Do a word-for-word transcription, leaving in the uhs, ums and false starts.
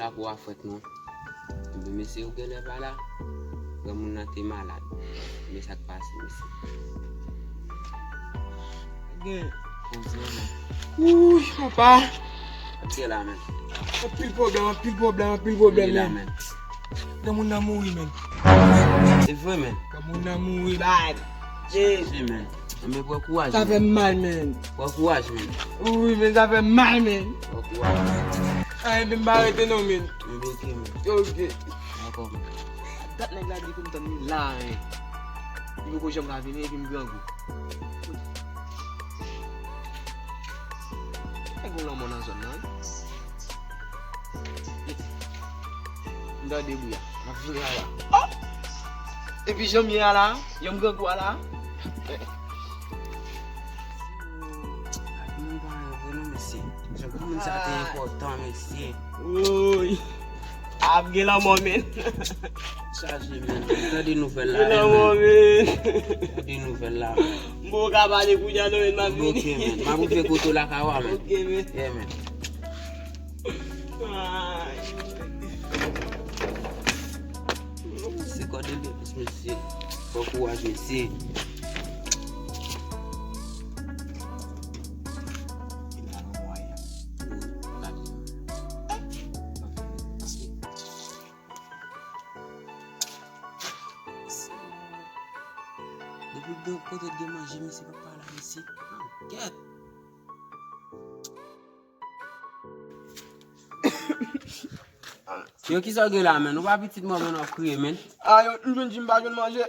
Lakou a frèt non. Ebyen mesye, ou genlè pa la. Granmoun nan te malad. Men sa k pase mesye. Gen koze men. Wouy papa. Ap gen la men. Anpil pwoblèm, anpil pwoblèm, anpil pwoblèm men. Granmoun nan mouri men. Se vre men. Granmoun nan mouri bad. Jezi men. Anben pran kouraj. Sa fè m mal men. Pran kouraj men. Wi men sa fè m mal men. Pran kouraj. Ay men m pa rete non men. Anben oke men. Oke. Dakò men. Dat nèg la di pou m tann li la men. Li poko janm ka vini epi m grangou. Nèg yon lanmò nan zòn nan wi. M tande bri a. M ap vini la la. Oh! Epi jan m ye a la, jan m grangou a la. Ak moun pa anyen vre non mesye. Jan granmoun sa te enpòtan mesye. Woy. Ap gen lanmò men. Chaje men. Tande nouvèl la. Gen lanmò men. Tande nouvèl la. M poko ka pale kounye a non men m ap vini. Oke men. M ap rive kote w lakay ou a men. Oke men. Yeah men. Se kòde de plis mesye. Bon kouraj mesye. Depi gen kote gen manje mesye pa pale mesye. Kèt. Yo kisa w gen la men? Ou pa pitit mwen men w ap kriye men. A yo m jwenn di m pa jwenn manje.